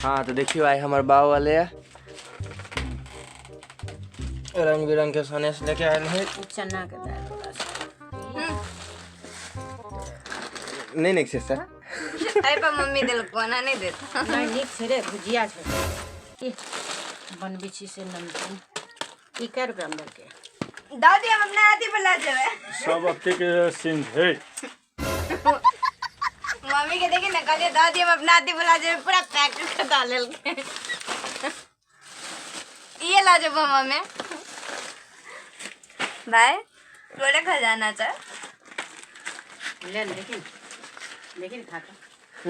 हाँ तो देखियो आइ हमर बाबू वाले रंग बिरंग के सनेस लेके आयल है। चना के दाल वाला छै। नहीं नीक छै सर। एहि पर मम्मी देलक, कोना नहि देत। नहि नीक छै रे, भुजिया छै। ई बनबै छी से नमकीन। ई कै रुपया मे देलकै? दादी हम अपना अथी पर लऽ जेबै। सब अतेक सीन छै। मम्मी के देखी ना, कहलिए दादी हम अपना अथी बोला जेबै, पूरा पैक कर डाल लेलकै। ये ला जेबो मम्मी। भाई तोरे खजाना छै। ले ले, लेकिन लेकिन खा के।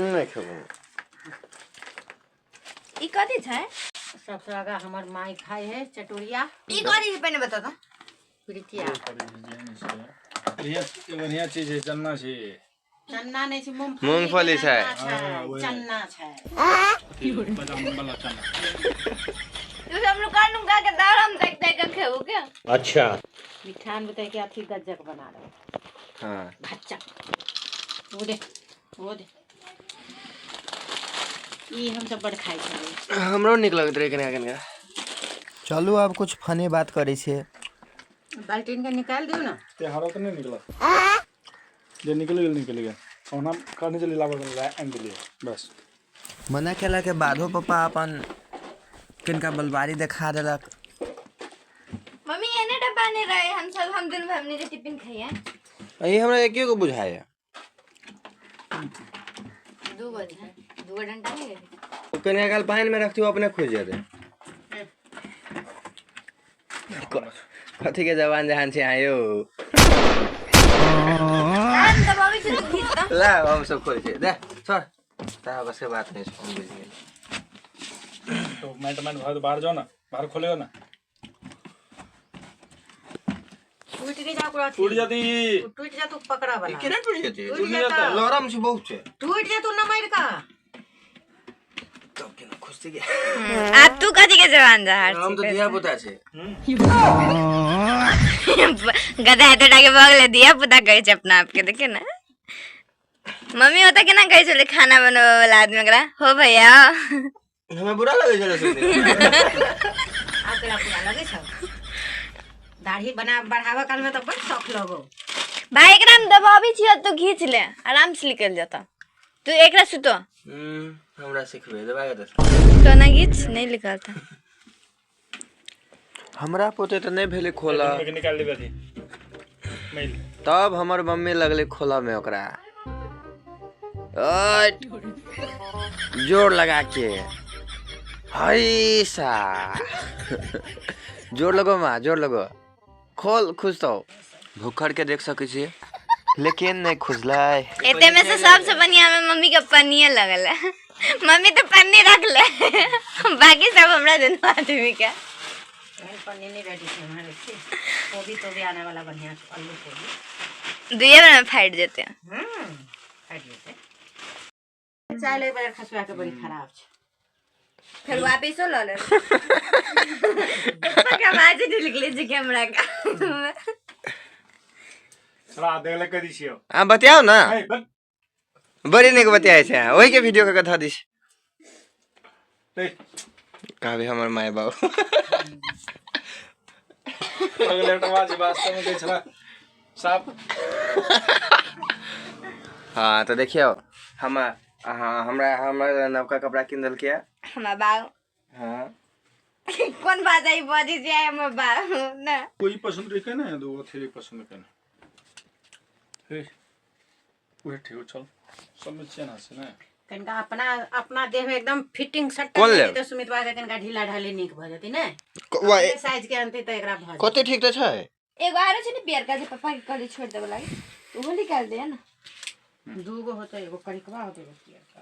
नहि खेबो। ई कथी छै? सबसे आगा हमर माई खाय है चटोरिया। ई कथी छै पहिने बता तो। प्रीतिया। बढ़िया बढ़िया चीज है, चन्ना छै। चन्ना नहीं छै, मूंगफली। मूंगफली छै। चन्ना छै, चन्ना छै। बादाम वाला चना। तू सब नुका नुका के दाल हम देख देख के खेबो के। अच्छा। मिठान बताए के अथी गज्जक बना रहे। हाँ। भच्चा। वो दे, वो दे। ई हम सब बड़ खाइ छलियै। हमरो नीक लगैत रहै कनिका कनिका। चलू आब कुछ फनी बात करै छियै। बाल्टीन के निकाल दियौ ना। ते हरा तऽ नहि निकलत, जे निकलि गेल निकलि गेल। ओना कहने चली लाबऽ के आनि देलियै बस। मना केला के बादो पप्पा अपन किनका बलबारी देखा देलक। मम्मी एने डब्बा नहीं रहे, हम सब हम दिन भर हमनी जे टिफिन खाइए। ई हमरा एके गो बुझाइए। दू गो छै, दू गो डंटा नहीं रहे। कनिका काल पानि में रखती अपने खुजि जेतै। कथी के जवान जहान छै अहाँ यौ? हम दबाबै छी तऽ घीच दऽ। ला हम सब खोलै छियै, दे छोड़। तारा बस के बात नहीं छै, हम बुझि गेलियै। तो मैट मैट भर बाहर जाओ ना, बाहर खोलेगा ना। टूटि नहि जाओ ओकरा अथी। टूट जाती। टूटि जातौ पकड़ा वाला। केना टूटि जेतै? टूटि जेतौ। लरम छै बहुत छै। टूटि जेतौ नमरि कऽ। तब केना खुजतै गे? आब तू कथी के जवान जहार? हम तऽ धिया पुता छै। गधा एते टा के भऽ गेलै, धिया पुता कहै छै अपना आपके। देखियौ ने मम्मी, ओतऽ केना कहै छलै खाना बनबै वाला आदमी ओकरा, हो भैया। हमरा बुरा लगै छलै सुनि। आब तोरा बुरा लगै छौ? दाढ़ी बना बढ़ाबऽ काल में तऽ बड़ शौक लगौ। भाई एकरा हम दबाबै छियै तो घीच ले, आराम से निकल जेतौ। तू एकरा सुतो। हमरा सिखबे दबा के दे। तो ना घीच नहीं निकलता। हमरा पोते तऽ नहि भेलै खोला। निकाल लेबै अथी मैल। तब हमर मम्मी लगलै खोला में ओकरा ओय, जोर लगा के हई सा जोर लगो माँ, जोर लगो, खोल खुजतौ। भूखड़ के देख सकै छियै लेकिन नहि खुजलै। एते में से सबसे बढ़िया हमें मम्मी के पन्निये लगल है। मम्मी तो पन्नी रख ले, बाकी सब हमरा दुनू आदमी के। एहन पन्नी नहि भेटै छै हमरा। देखिए कोबी तोबी आने वाला बढ़िया छै, आलू कोबी। दुइये बेर में फाटि जेतै। फाटि जेतै। चाय ले बेर खसुआ के बड़ी खराब छै। फिर वापिसो लऽ ले। पप्पा के आवाज नहीं निकले छै कैमरा का। थोड़ा देखले कह दै छियौ। अहाँ बतियाउ ने। हे बस। बड़ी नीक बतियाइ छै अहाँ। ओहिके वीडियो के कथा दिस। हे। कहबै हमर माय बाबू। अगले टवा जे वास्तव में कहै छला साफ। हाँ तो देखियौ हम हाँ हमरा हमरा नवका कपड़ा किन देलकै। हमरा बाप। हाँ। कोन भाषा ई बजै छै हमर बाप ने? कोई पसंद रखे ना, दो अथी पसंद के ना। हे उहे ठीक चल, सब में चेन আছে ना। कनिका अपना अपना देह में एकदम फिटिंग सट्टा कोन लेब? तऽ सुमितवा के कनिका ढीला ढाली नीक भऽ जेतै ने। साइज के अनतै तऽ एकरा भऽ जेतै। कते ठीक तऽ छै। एगो आरो छै ने पियरका, जे पप्पा के कहली छोड़ देबे लागी, ओहो निकाल दे ने। दूगो होतै, एगो करिकवा होतै, एगो पियरका।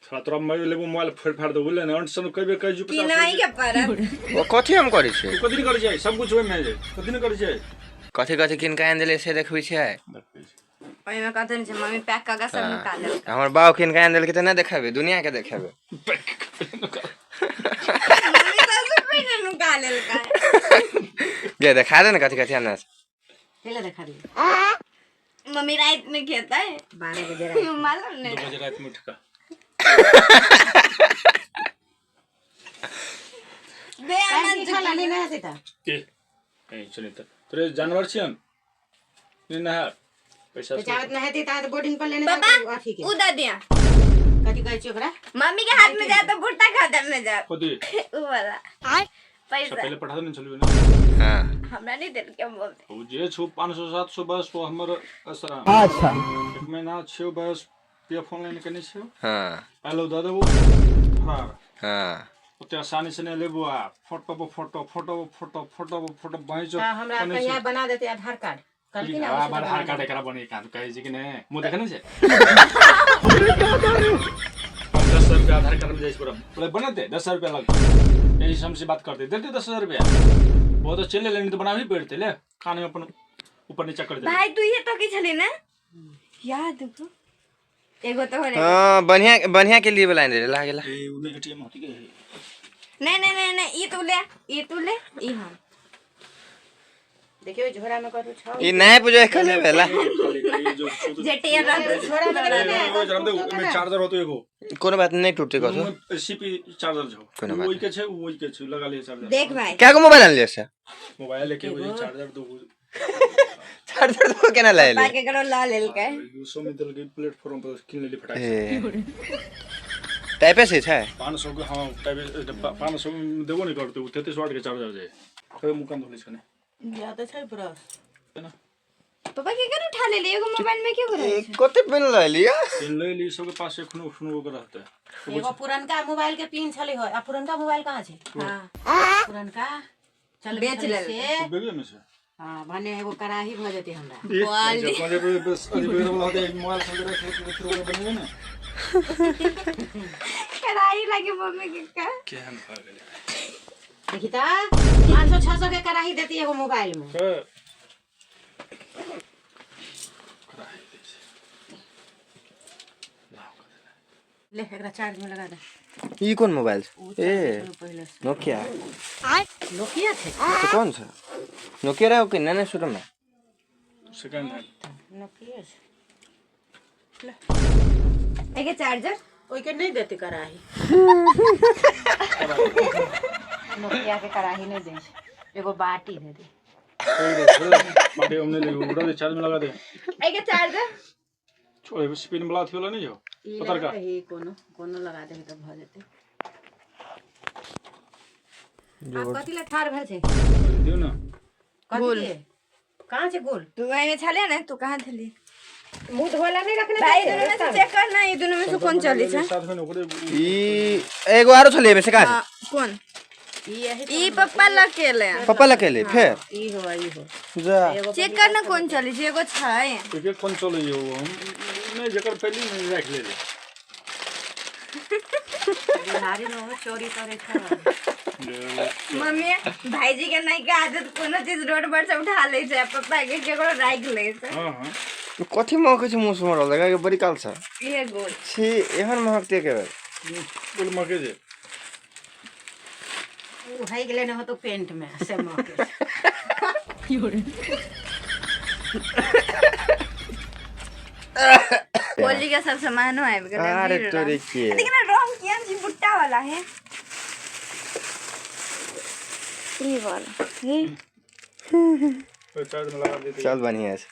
थोड़ा तोरा मैं लेबो मोबाइल फोड़ फाड़ दो बुझले ने। अंट सन कई बेर कहि जो। कि नहीं के परत। ओ कथी हम करै छियै? कथी नहि करै छै, सब कुछ ओहिमे छै। कथी नहि करै छै? कथी कथी किन के आनि देलै से देखबै छियै। देखै छी। ओहिमे कथी नहि छै मम्मी, पैक कऽ के सब निकाल देलकै। हमर बाप किन के आनि देलकै तऽ नहि देखेबै, दुनिया के देखेबै। मम्मी सबसे पहिने नुका लेलकै। गे देखा दे ने कथी कथी आनने छै। पहिले देखा दियौ। मम्मी राति में खेतै। 12 बजे राति। मालूम नहीं। 2 बजे राति में उठ कऽ। बे आनंद खाला नहीं नहा सीता के ए चले त तोरे जानवर छियन नहीं नहा पैसा तो जावत नहाती तात बोर्डिंग पर लेने पापा जाती अथी के उ दे दिया कथी कहै छी ओकरा मम्मी के हाथ में जा तो बुढ़ता खाता में जा कथी उ वाला सब पैसा पहले पठा देने चलबे ना हाँ हमरा नहीं देल के बोलते ओ जे छौ 500 700 बस वो हमर असरा अच्छा एक महीना छौ बस पे फोन लाइन केने छौ हाँ पहले दऽ देबो फरार हाँ ओते आसानी से नहीं लेबो आ फोटो पर photo photo पर फोटो फोटो पर फोटो बहिचो तऽ हमरा कहिया बना देते आधार कार्ड कहलखिन आ बार हार कार्ड एकरा बने कान कहै छै कि नहि मुँह देखने छै 10,000 रुपया आधार कार्ड में जाइ छै पूरा बोले बनेते 10,000 रुपया लगते यही से हमसे बात करते देते 10,000 रुपया वो तो चले लेने तो बना भी पड़ते ले कान में अपन ऊपर नीचा कर दे भाई तू ये तो की छली ना याद को एगो तो हो रे हाँ बढ़िया बढ़िया के लिए बोला रे लागेला ए उने एटीएम होती के नहीं नहीं नहीं नहीं ई तू ले ई तू ले ई हम देखियो झोरा में करू छौ ई नहीं पूजा कर लेला खाली जो जेटिया रंग झोरा में देखी ने जरा दे ओमे चार्जर होतो एगो कोनो बात नहीं टूटते कसो सीपी चार्जर छौ कोनो बात ओइ के छै ओइ के छै लगा लिए चार्जर देख भाई क्या को मोबाइल आन लिया से मोबाइल लेके ओइ चार्जर दो चार्जर तो केना लाए ले पापा के करो ला लेल के सौ में देलकै प्लेटफॉर्म पर किन लेली फटाक ए टाइपे से छै 500 के हाँ टाइप 500 में देबो नहीं करते 33 वाट के चार्जर जे कहे मुकान धोले छै ने या तऽ छै ब्रश पापा के कर उठा ले ले एगो मोबाइल में क्यों करे ए कते पेन ला लिया किन ले ली सबके पास एखनो एखनो के रहते एगो पुरनका मोबाइल के पिन छलै हो आ पुरनका मोबाइल कहाँ छै हां पुरनका चल बेच लेल। से बेबे में से हाँ भने एगो कड़ाही भऽ जेतै हमरा जब बस अभी बेर वाला होते मोबाइल सब रख के फिर ओकरा बनेबे ने कढ़ाई लागे मम्मी के का केहन भऽ गेलै देखी तऽ 500 600 के कड़ाही देती एगो मोबाइल में के ले एकरा चार्ज में लगा दे ई कोन मोबाइल छै ए पहिले नोकिया नोकिया छै तो कौन सा नोकिया रहे कि नहीं शुरू में सेकंड हैंड नोकिया छै एके चार्जर ओइके नहि देतै कड़ाही नोकिया के कड़ाही नहि दै छै एगो बाटी दे दे बाटे हमने ले उड़ा दे चार्ज में लगा दे एके चार्जर छोड़ स्पिन वाला अथी वाला नहीं हो ई पतर का लगा दही कोनो कोनो लगा देबै तऽ भऽ जेतै आब कथी लए ठाढ़ भेल छै दियो ना कथी के कहाँ छै गोल तू एमे छले ना तू कहां थली मुँह धोला नहि रखने भाई दोनों में से चेक करना ये दोनों में से कौन चली छै साथ में ओकरे ई एगो आरो छलै एमे से का हाँ, कौन ई यही ई पप्पा लके ले पप्पा लके ले फेर ई हो ई हो जा चेक करना कौन चली छै एगो छै एक एक कोन चलै हो हम नहीं जकर पहली नहीं रख ले ले बिहारी में वो चोरी करे छै मम्मी भाईजी के नहीं के आदत कोनो चीज रोड पर से उठा ले छै पप्पा के केकरो राख ले छै हां हां कथी महकै छै मुँह से मरल लगा के बड़ी काल से ये गोल छी एहन महकते के बेर बोल मके जे उ है गेलै ने होतो पेंट में से महकै छै। होली के सब सामानो आबि गेलै अरे अबीर तोरे रंग। के लेकिन रंग केहन छै बुट्टा वाला है ई वाला ये चार्ज में लगा दे चल बढ़िया छै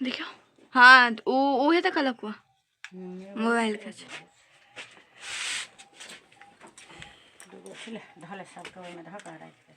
देखियो हाँ उ उहे तऽ कहलक हुआ मोबाइल के छै दूगो छै ले, धऽ ले सबके ओहिमे धऽ कऽ राखि दे।